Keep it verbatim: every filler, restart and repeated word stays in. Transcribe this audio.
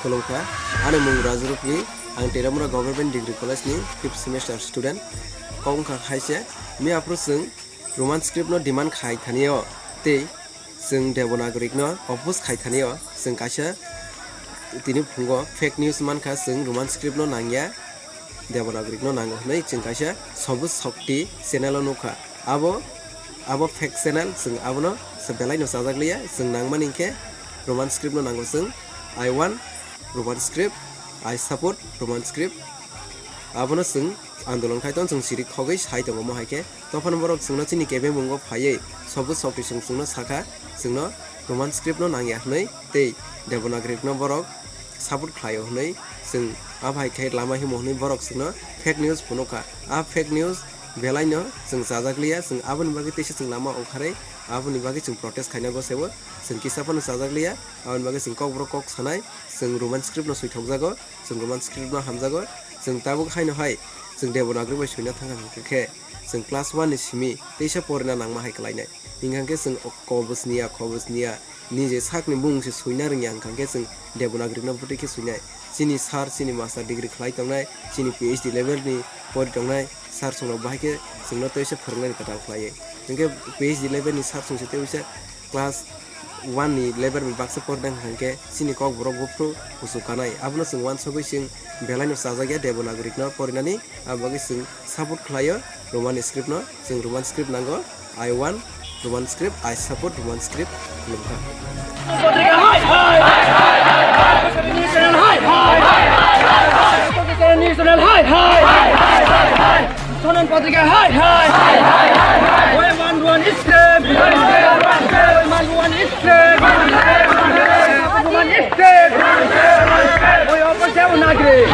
Khulumkha, ani mung Raju Ruphi, ang Teramura Government Degree College ni fifth semester student. Kau wngkha hai se, mi aphuru chwng Roman script no demand khai thani o, tei chwng Devanagari no oppose khai thani o, chwng kaisa tini phungo fake news mankha, chwng Roman script no nangya, Devanagari no nango hwnwi chwng kaisa Sobu Shakti channel o nukha. Abo, abo fake channel, chwng abono sa belai no chajak liya, chwng nangmani khe Roman script no nango chwng, I want Roman script, I support Roman script. Abono chwng andolon khai tong, chwng siri khogwi sai tongo mo hai khe. Tophano borok chwngno chini kebeng mungo phaiwi Sobu Shakti chwng chwngno sakha, chwngno Roman script no nangya hwnwi tei Devanagari no borok support khlaio hwnwi chwng abo hai khe lama himo hwnwi borok chwngno fake news phunukha. A fake news belai no chwng chajak liya, chwng aboni bagwi teisa chwng lama ongkharwi aboni bagwi chwng protest khaina gosebo chwng kisa phano chajak liya, aboni bagwi chwng kokborok kok sanai, chwng Roman script no swithokjago, chwng Roman script no hamjago, chwng tabuk haino hai chwng Devanagari bai swina thangkha hwnkhe khe chwng class one ni simi teisa porina nangma hai kwlainai. Hingkha khe chwng kobos niya, khobos niya, nije sakni bumung se swina rwngya hwnkha khe chwng Devanagari no bwtwi khe swinai. Chini sir, chini master degree khlai tongnai, chini P H D level ni pori tongnai sir song rok bahai khe chwngno teisa phwrwngnani kwtal khlaiwi. Hwnkhe P H D level ni sir song se teisa class one ni level bai baksa pori nang hwnkha khe chini kokborok buphuru kuchuk kanai. Abono chwng uansugwi chwng belai no chajak ya Devanagari no porinani, abo bagwi chwng support khlaio Roman script no. Chwng Roman script nango, I want Roman script, I support Roman script. Khulumkha. Patrika hai hai, Patrika News Channel hai hai, Patrika News Channel hai hai, Sonan Patrika hai hai, we want Roman script, we want Roman script, we want Roman script, we oppose Devanagari.